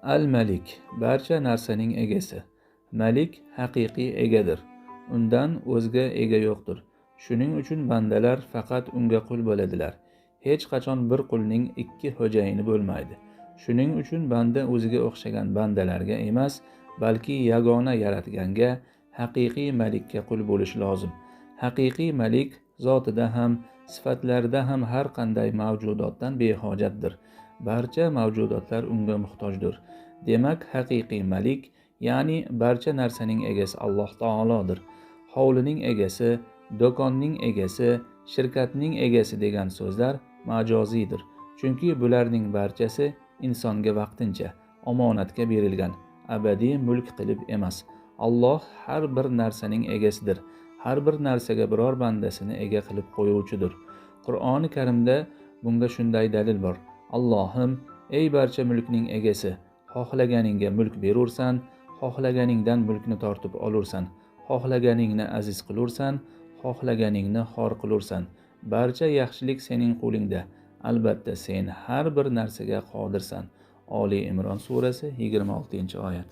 Al-Malik barcha narsaning egasi. Malik haqiqiy egadir. Undan o'zga ega yo'qdir. Shuning uchun bandalar faqat unga qul bo'ladilar. Hech qachon bir qulning ikki xo'jayini bo'lmaydi. Shuning uchun banda o'ziga o'xshagan bandalarga emas, balki yagona yaratganga, haqiqiy malikka qul bo'lishi lozim. Haqiqiy malik zotida ham, sifatlarida ham har qanday mavjudotdan behojatdir. Barcha mavjudotlar unga muhtojdir. Demak, haqiqiy malik, ya'ni barcha narsaning egasi Alloh taolodir. Hovlining egasi, do'konning egasi, shirkatning egasi degan so'zlar majoziydir. Chunki bularning barchasi insonga vaqtincha, omonatga berilgan, abadiy mulk qilib emas. Alloh har bir narsaning egasidir. Har bir narsaga biror bandasini ega qilib qo'yuvchidir. Qur'oni Karimda bunga shunday dalil bor. Allohim, ey barcha mulkning egasi, xohlaganingga mulk berursan, xohlaganingdan mulkni tortib olursan, xohlaganingni aziz qilursan, xohlaganingni xor qilursan. Barcha yaxshilik sening qo'lingda. Albatta sen har bir narsaga qodirsan. Oli Imron surasi 26-oyat.